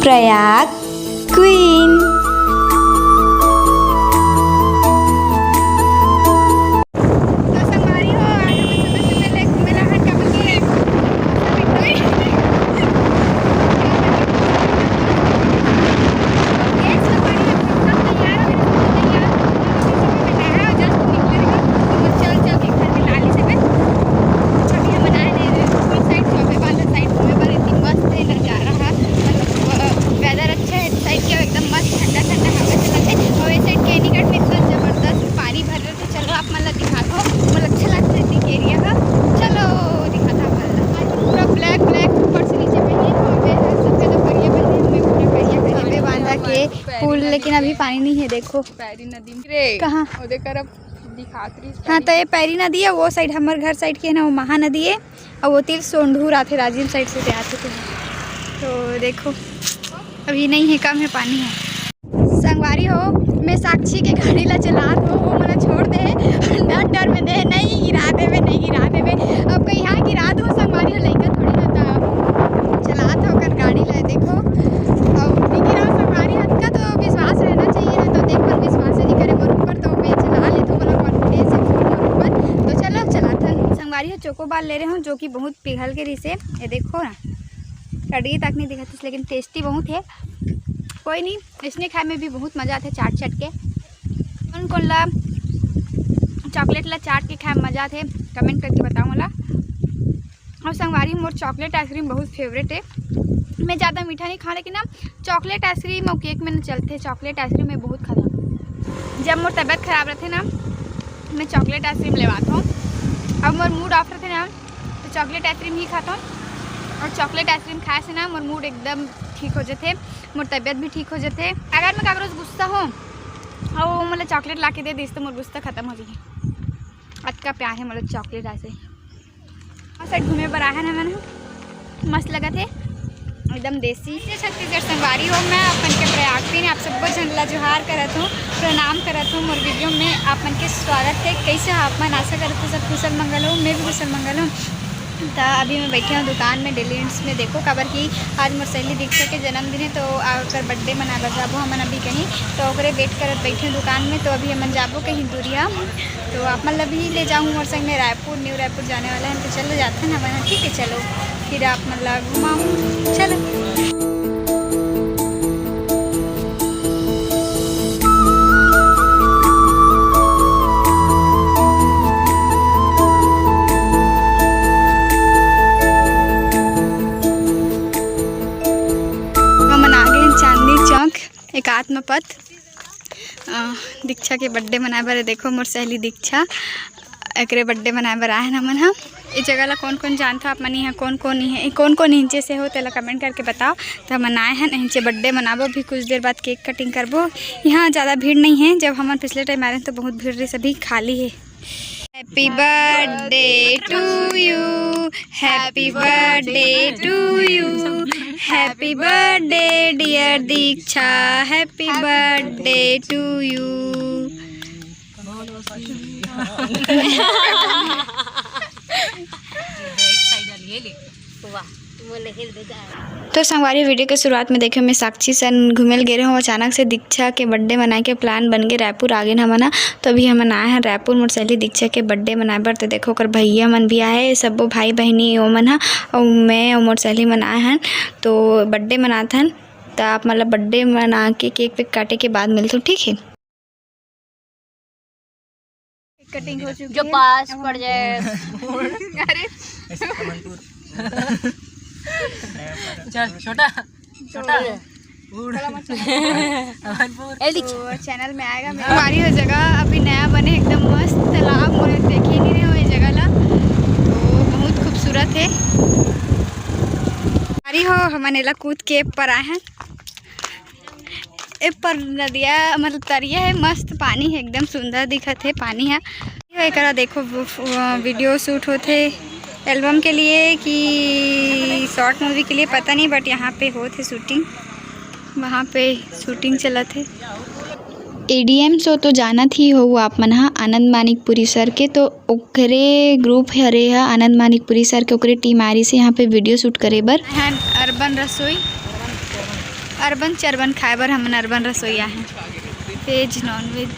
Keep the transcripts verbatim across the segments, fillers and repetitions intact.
Prayag queen. तो संगवारी हो, आज हमन सुबह सुबह ले घूमे ला हन, का बोलथे? Yes, संगवारी हो, सब तैयार हो गए, सब तैयार हो गए। अभी सुबह में नहाया, just निकले रहे, तो चल, चल के घर में नहा ली से। अभी हमन आए रहे, full side, चौबे वाला side घूमे बर, इतनी मस्त है नजारा है, मतलब, अ, weather अच्छा है, side के एकदम मस्त ठंडा ठंडा हवा चलत है। और ये side के एनीगढ़ में इतना जबरदस्त पानी भर रहे, तो चलो आप मन ला दिखात हो, मोला अच्छा लगता है इतनी area का। चलो दिखाता हूँ आप मन ला। पूरा black black ऊपर से नीचे पहने, वहाँ पे है सफेद और करिया पहने, हमें पूरा करिया पहने। अबे बांधा के फूल, लेकिन अभी पानी नहीं है, देखो। पैरी नदी रे। कहाँ? वो देख कर अब दिखात रही हाँ, तो ये पैरी नदी है, वो side हमर घर side के है ना, वो महानदी है। और वो तीर सोंढूर आथे, राजिम side से आथे तो। तो देखो, अभी नहीं है, कम है, पानी है। संगवारी हो, मैं साक्षी के गाड़ी ला चलात हो, वो मोला छोड़ दे, डर डर में दे, नहीं गिरा देवे, नहीं गिरा देवे। अब कहीं यहाँ गिरा दो संगवारी हो, लइका थोड़ी ना था, चलात हो ओकर गाड़ी ला, देखो। अब नहीं गिरा संगवारी, हद का तो विश्वास रहना चाहिए ना, तो देखो विश्वास नहीं करे मोर ऊपर, तो मैं चला लेथों, बोला confidence है full मोर ऊपर। तो चलो चलाथन। संगवारी हो, चोकोबार ले रहे हूँ, जो कि बहुत पिघल के रिसे, ये देखो ना, कड़गी तक नहीं दिखत, लेकिन tasty बहुत है। कोई नहीं, इसने खाए में भी बहुत मजा आथे चाट चाट के। कौन कौन ला chocolate ला चाट के खाए में मजा आथे, comment करके बताओ मोला। और संगवारी, मोर chocolate ice cream बहुत favourite है। मैं ज़्यादा मीठा नहीं खाऊँ, लेकिन ना chocolate ice cream और cake में ना चलते, chocolate ice cream मैं बहुत खाता हूँ। जब मोर तबीयत खराब रहते ना, मैं chocolate ice cream लेवात हूँ। अब मोर mood off रहते ना, तो chocolate ice cream ही खाता हूँ। और chocolate ice cream खाए से ना मोर mood एकदम ठीक हो जाते, मोर तबीयत भी ठीक हो जाते। अगर मैं काकरो से गुस्सा हूँ और वो मोला chocolate ला के दे दिस, तो मोर गुस्सा खत्म हो जाए। अतका प्यार है मोला chocolate ice cream। और side घूमे बर आए हन हमन ह, मस्त लगत हे, एकदम देसी। जय छत्तीसगढ़ संगवारी हो, मैं अपन के प्रयाग पिन आप सब्बो झन ला जोहार करत हूँ, प्रणाम करत हूँ। मोर video में आप मन के स्वागत है। कैसे हो आप मन? आशा करत हूँ सब कुशल मंगल हो, मैं भी कुशल मंगल हूँ। त अभी मैं बैठे हूँ दुकान में, डेली नीड्स में। देखो, काबर कि आज मोर सहेली दीक्षा के जन्मदिन है, तो ओकर birthday मनाए बर जाबो हमन अभी कहीं, तो ओकरे wait करत बैठे हूँ दुकान में। तो अभी हमन जाबो कहीं दूरिहा, तो आप मन ला भी ले जाऊँ मोर संग में रायपुर, न्यू रायपुर जाने वाला है, तो चलो जाते हैं ना वहाँ, ठीक है। चलो फिर आप मन ला घुमाऊँ, चलो। हमन आ गए हैं चांदनी चौक एकात्म पथ। अ, दीक्षा के birthday मनाए बर, देखो मोर सहेली दीक्षा, एकरे birthday मनाए बर आए हन हमन ह। ए जगह ला कौन कौन जानथो आप मन, यहाँ कौन कौन इहे, कौन कौन इहिंचे से हो, तेला comment करके बताओ। त हमन आए हन इहिंचे, birthday मनाबो, अभी कुछ देर बाद cake cutting करबो। यहाँ ज़्यादा भीड़ नहीं है, जब हमन पिछले time आए रहे तो बहुत भीड़ रही, सभी खाली है। Happy birthday to you, happy birthday to you, happy birthday dear Diksha, happy birthday to you। तो संगवारी, video के शुरुआत में देखे, मैं साक्षी सन घूमे ल गे रहे हूँ। अचानक से दीक्षा के birthday मनाए के plan बन गए, रायपुर आ गए हमन ह। तो अभी हमन आए हैं रायपुर मोर सहेली दीक्षा के birthday मनाए बर। तो देखो, ओकर भैया मन भी आए, सब्बो भाई बहिनी ओमन ह, अउ मैं अउ मोर सहेली मन आए हन। तो birthday मनात हन, त आप मन ला birthday मना के cake वेक काटे के बाद मिलथूँ, ठीक है। Cutting हो चुकी जो है। पास अब पड़ हम जाए। अरे। चल, छोटा। छोटा। उड़। अमनपुर। ए, लिख। तो channel में आएगा मेरे। हमारी हो जगह अभी नया बने, एकदम मस्त तालाब, मोर देखे नहीं रहे हो ये जगह ला, तो बहुत खूबसूरत है। अरे हो, हमन एला कूद के ऊपर आए हैं। ए पर नदिया, मतलब तरिया है, मस्त पानी है, एकदम सुंदर दिखत है पानी है। ये एकरा देखो, वो, वो video shoot होथे album के लिए कि short movie के लिए, पता नहीं, but यहाँ पे होथे shooting, वहाँ पे shooting चलत है। एडीएम शो तो जानत ही हो आप मन हा, आनंद मानिकपुरी सर के, तो ओकरे group हरे हा आनंद मानिकपुरी सर के, ओकरे team आ रही से यहाँ पे video shoot करे बर। हैं अर्बन रसोई, अरबन चरबन खाए बर हमन अरबन रसोई आए हन, veg non veg।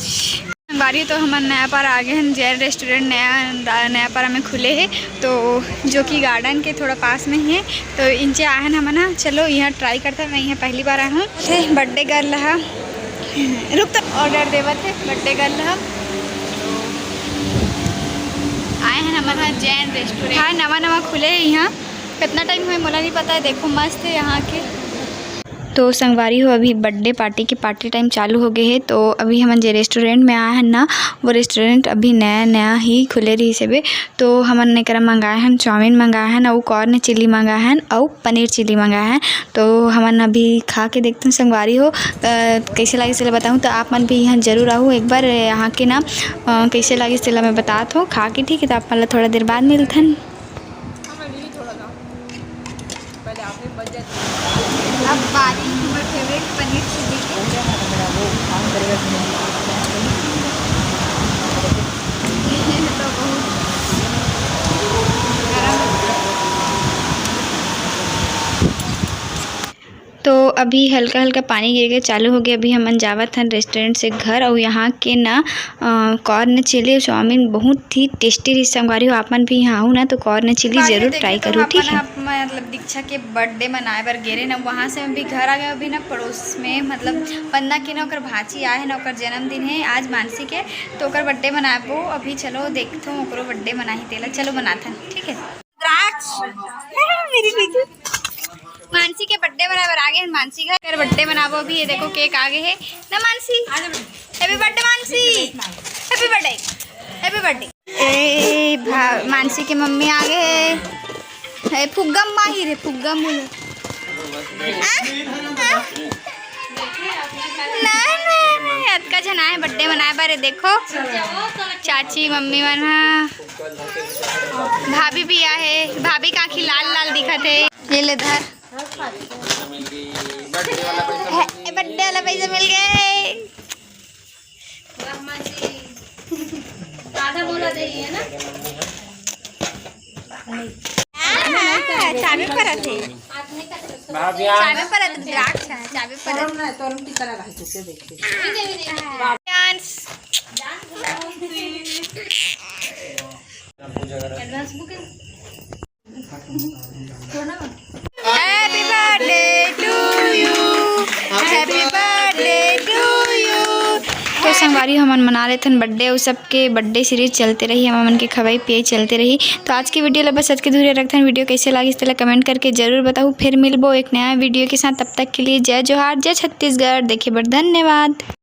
संगवारी, तो हमन नयापारा आ गे हन, जैन restaurant नया, नयापारा में खुले हे। तो जो कि garden के थोड़ा पास में ही है, तो इनचे आए हन हमन ह। चलो, यहाँ try करथन। मैं यहाँ पहली बार आए हूँ। थे birthday girl ह, रुक, तो order देवत हे birthday girl ह। आए हन हमन ह जैन restaurant, हाँ, नवा नवा खुले हे यहाँ। कितना time हुए मोला नहीं पता है। देखो, मस्त है यहाँ के। तो संगवारी हो, अभी birthday party के party time चालू हो गए हे। तो अभी हमन जे restaurant में आए हन ना, वो restaurant अभी नया नया ही खुले रहिस हेबे। तो हमन एकरा मंगाए हन, चाउमीन मंगाए हन, अउ corn chilli मंगाए हन, अउ पनीर chilli मंगाए हन। तो हमन अभी खा के देखथन संगवारी हो, अ, कैसे लागिस तेला बताहूँ। तो आप मन भी यहाँ जरूर आहू एक बार, यहाँ के ना, अ, कैसे लागिस तेला मैं बतात हूँ खा के, ठीक है। तो आप मन ला थोड़ा देर बाद मिलथन। अब बारी हमर favourite पनीर chilli के। ये तो बहुत गरम। तो अभी हल्का हल्का पानी गिरे के चालू हो गया। अभी हमन जावत हन restaurant से घर, अउ यहाँ के ना, अ, corn chilli चाउमीन बहुत ही tasty रहिस संगवारी हो। आप मन भी यहाँ आहू ना, तो corn chilly जरूर try करो, ठीक है। मतलब दीक्षा के birthday मनाए बर गे रहे ना, वहाँ से हम भी घर आ गए। अभी ना पड़ोस में मतलब वंदना के ना ओकर भांची आए है ना, ओकर जन्मदिन है आज मानसी के, तो ओकर birthday मनाबो। अभी चलो देखथो ओकरो birthday मनाही तेला, चलो मनाथन, ठीक है। द्राक्ष मेरी दीदी मानसी के birthday मनाए बर आ गे हन मानसी घर। ओकर birthday मनाबो अभी। ये देखो cake आ गे हे ना Mansi. Happy birthday Mansi, happy birthday, happy birthday। ए भा-, मानसी के मम्मी आ गे हे। ए फुग्गम माही रे, फुग्गम बोले। आ? आ? नहीं, नहीं, नहीं, अतका झन आए birthday मनाए बर। देखो चाची मम्मी मन हा, भाभी भी आए हे। भाभी का आँखी लाल लाल दिखत हे। ये ले धर। हे, birthday वाला पैसा मिल गए। आधा मोला दे है ना। आ, चाबी परत हे। चाबी परत हे, द्राक्ष हे, चाबी परत। Dance। Advance booking। Happy birthday to you, happy birthday to you। तो संगवारी, हमन मना लेथन birthday, अउ सबके birthday series चलते रही, हमन के खवाई पियाई चलते रही। तो आज की video ला बस अतके दूर रखथन। Video कैसे लागिस तेला comment करके जरूर बताहू। फिर मिलबो एक नया video के साथ, तब तक के लिए जय जोहार, जय छत्तीसगढ़। देखे बर धन्यवाद।